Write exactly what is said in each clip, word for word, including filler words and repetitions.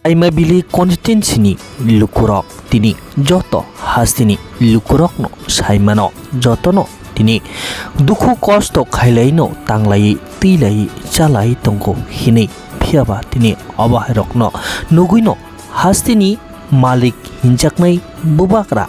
Raimabili constituency ni lukurok tini joto hasteni lukurokno saimano, jotono tini dukhu kosto khailaino tanglai, twilai, chalai tongo hinwi. Phiyaba tini obahairokno nugwino hasteni malik hinjaknai bubagra,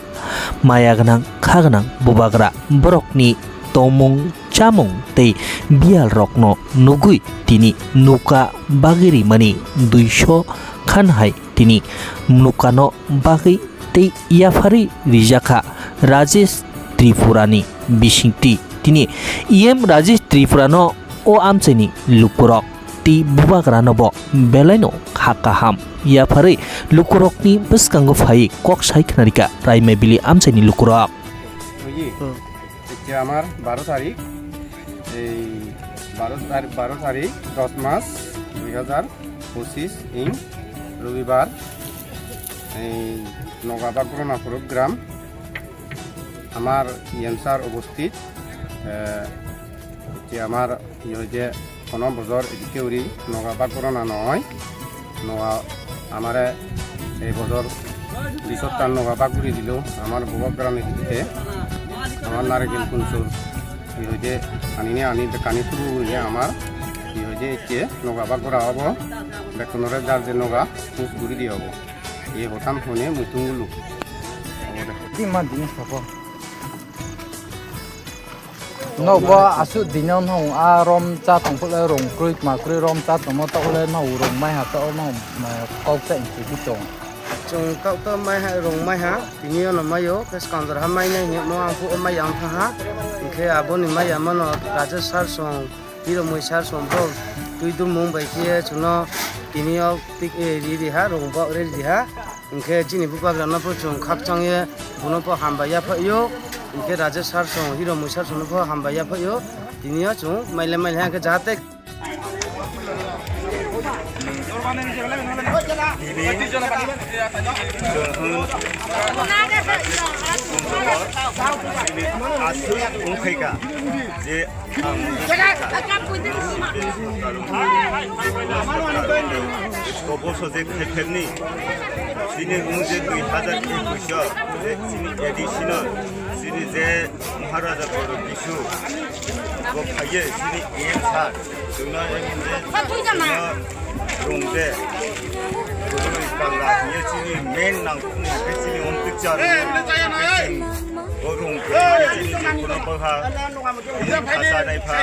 maya gwnang, kha gwnang bubagra borokni tongmung, chamung tei biyal rokno nugwi tini nuka bagwi rimani duiso khan hai tini nukano bagwi tei yapharwi rijakha Rajesh Tripurani bisingtwi. Tini E M Rajesh Tripurano o amchaini lukurok tei bubagrano bo belaino kha kaham yapharwi lukurokni bwskango phaiwi kok sai khnarikha Raimabili amchaini lukurok. Ecche amar baro tarik, ei baro tar-, baro tarik dos mas dui hajar pochis ing robibar, ei Nogabak Gorona Puruk gram, amar E M sir ubosthit, eh, ecche amar iye hoide kono bojor edike uri Nogabak Gorona noi. Noga amare ei bojor bisottan Nogabak guri dilo, amar bubagrani edike, amar Naregel Kunsur, iye hoide anine ani bekani puru guri amar, iye hoide ecche Nogabak gora obo, bekkunore jar je Noga puj guri di obo. Iye hotam hone muitung gulu. Obo de. Di ma dini sabo. No, bo aswk dino no, a rom cha tong phole rong kroi ma kroi rom cha tongmo to le no rong mai ha to no, ma kok cha inchi di tong. Chwng kok to mai ha, rong mai ha, tini ono mayo, khe skandar ha mai nai himo ang phu mai yang tha ha. Khe aboni mai ya mano Rajesh sir song, Hiromoi sir song bro, twi dumung bai khe chwngno tini o tik, eh, ri ri ha, rong bo ri ri ha. Hwnkhe chini bubagrano pho chwng khakchangye bono pho hambai yaphaio. Hwnkhe Rajesh sir song, Hiromoi sir songno pho hambai yaphaio. Tini o chwng maile maile hwnkhe jahate. Aswk wngkhaika je Koboso je khaipherni, chini mung je dui hazar ekush o, je chini additional, chini je Maharaja Gaurav Kisu, bo phaiye chini E M sir, chwngno emon je, chwngno rung je, Guru Kangla hiye chini main nangkukni, chini ontwikchar, bo rung je, chini je kono bwkha, Phaicha nai pha,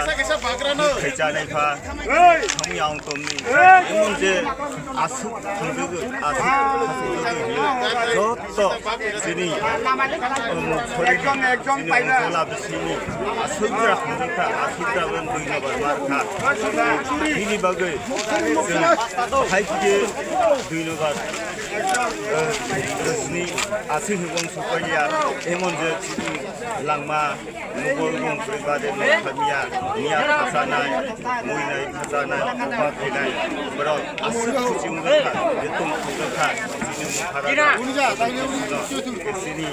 phaicha nai pha, thang yang tong ni. Emon je aswk thangdwgwi, aswk thangdwgwi hiyo. Joto chini, um, chori ni, chini mujala bisini, aswk gra thangdwgkha, aswk gra ben dui number mar kha. Bini bagwi chwng hai khe dui number, uh, chini aswk hibong sukaiya, emon je chini langma. Nukgo rung kwrwi bade nuk kha miya, miya khasanai, muinai khasanai, kokma khainai, borok aswk khuchi wngkha, je tong thangkha, chini mukhara, chini,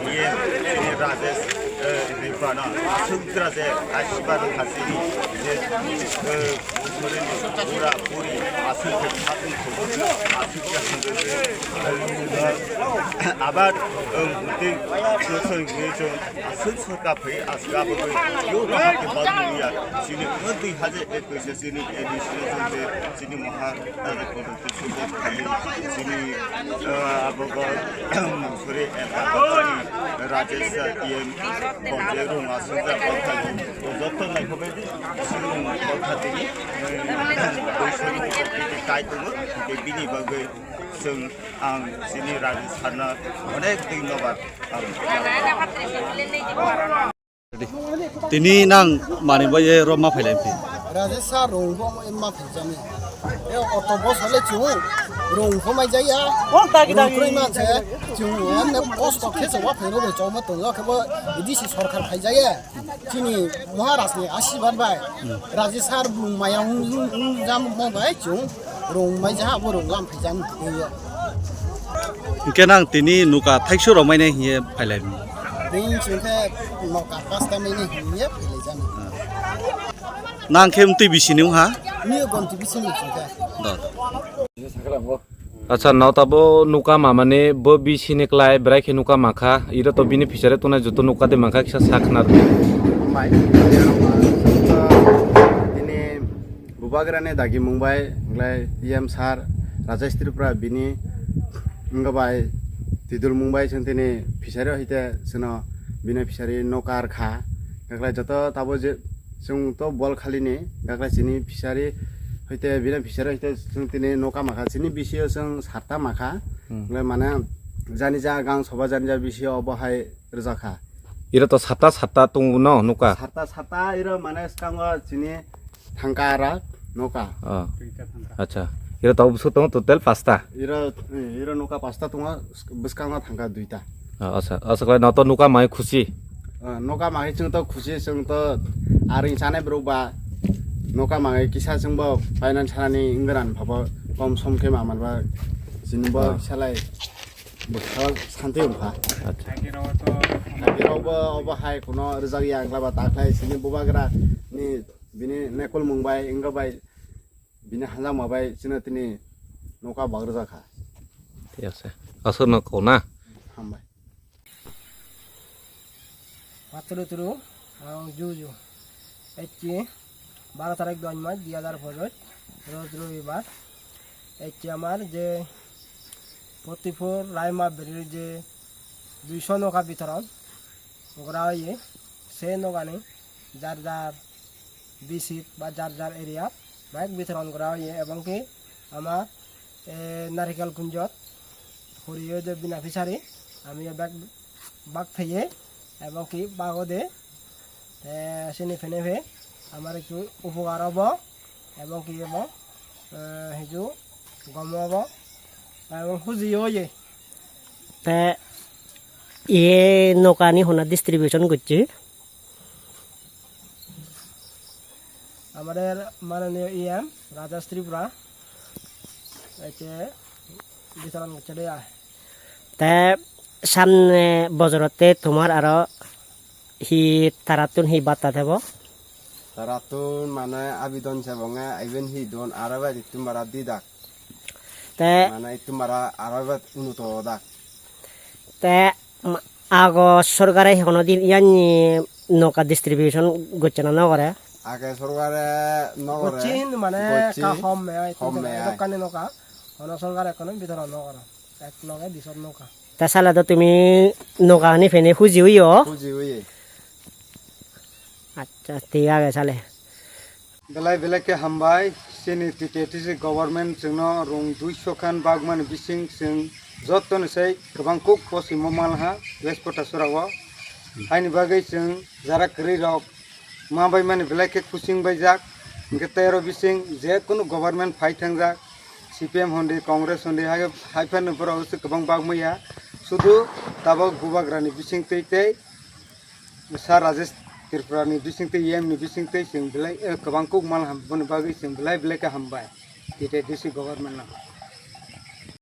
iye, chini Rajesh, eh, Ripano aswk jora je asibad wngkha chini, je, eh, bura buri aswk khe khatung thangkha, aswk khe thangkha, eh, abar, eh, tei, aswk sorkar phai aswk aboni yo kaham khe bagwi ya. Chini wngtwi haje ek kaisa chini administration de chini maha raja kotor khe sujak khai chini, ah, abo ba sore rajesh T M bonje rung aswk ja bokha joto nai khobai di chini bokha tini kai tongo. Bini bagwi chwng ang chini rajesh sarno onek twi nobar. Tini nang mani bai ye ro ma phailai phi. Rajesh sir rong bo ma phaijani. E auto bus hole chu rong pho mai jaya. Rong kroi ma se chu an ne post office wa phai ro be choma tong yo khe bo D C sarkar phai jaya. Chini Maharaj ni asibad bai Rajesh sir bung maya ung ung jam mo bai chu. Rung mai jaha bo rung lam phai jang twi yo. Hingke nang tini nuka thaiksu rok mai nai hiye phailai mi. Ding chungkhe noka pasta mai nai hiye phailai jang. Nang khe mtwi bisi ni wngha? Ni gonti bisi ni chungkhe. Do. Ni sakala bo. Acha, no tabo nuka mamani bo bisi ni klai bwrai khe nuka makha, iro to bini fishery tongnai joto nuka de mankha kisa sakna. Bai, tini bubagrani dagi mungbai, nglai E M sir, Rajesh Tripura bini, wngkha bai, tidul mungbai chwng tini fishery hoite chwngno bini fishery nuka rwkha, nglai joto tabo je, chwng to bol khalini, gaklai chini fishery hoite, bini fishery hoite chwng tini nuka makha, chini bisio chwng sarta makha, Hmm. Hwnle mane jani ja gang soba jani ja bisio obo hai rwjakha. Iro to sarta sarta tongo no nuka. Sarta sarta iro mane swkango chini thangka ara nuka. Oh. Acha. Iro to bwswk tongo total pasta. Iro, iro nuka pasta tongo, bwskango thangka duita. Ah, asa, asa khlai no to nuka mai khusi. Ah, nuka mai chwng to khusi, chwng to aring chanai bwrok ba nuka mai kisa chwng bo finance sanani wngran phabo kom som khe ma manba chini bo Ah. Salai bwskango santi wngkha. Acha. Kagirok bo obo hai kuno rwjak ya wngla ba ta khlai chini bubagra ni bini nekul mung bai wngkha bai bini hanjakma bai chwngno tini nuka bak rwjak kha. Thik ase. Aswkno kok na? Hambai. Paturu turu, ang juju. Ecchi, baro tarik dua mas dui hajar pojoj, roj robibar. Ecchi amar je Fotipur Raima Berir je duiso noka bitoron gora oye, se nokani jar jar district ba jar jar area bike bitoron gora oye, ebong ki ama, eh, Narikel Kunjot huriyo je bina fishery ami bike bak theye, ebong ki bago de, eh, sini fene fe amar ektu upokar obo, ebong ki ebo, eh, hiju gomo obo, ebong hujiyo oye. Te iye nokani hona distribution gocche? Amader mananiyo E M Rajesh Tripura ete bitoron gocche de ai. Te samne bojorotte tomar aro hi tarattun hi batta thebo? Tarattun mane abidon sebonge iben hi don aro bai tumara didak. Te mane tumara aro bai unuto dak. Te, um, ago sorkare hono din yani noka distribution gocche na nw gore? Age sorkare nw gore. Gocche hintu mane Gocche. Ka hom me ai, hom me ai. Dokkani noka, hono sorkare hono bitoron nw gore. Ek loge bisor noka. Ta sale do tumi noka hani fene huji uyo? Huji uye. Acha, thik age sale. Belai belai khe hambai, chini T T A D C government chwngno rung duiso khan bagmani bising chwng jottoni sai kwbang kuk posi mo malha West Potasora o. Haini bagwi chwng jara kwrwi rok ma bai mani belai khe kusing baijak. Hwnkhe tei oro bising je kunu government phai thangjak, C P M hondi, Congress hondi, hai, hai phano borok se kwbang bagmaya. Sudu tabok bubagrani bising twi tei Sir Rajesh Tripura ni bising twi, E M ni bising twi chwng belai, eh, kwbang kuk mal ham, boni bagwi chwng belai belai khe hambai T T A D C government no.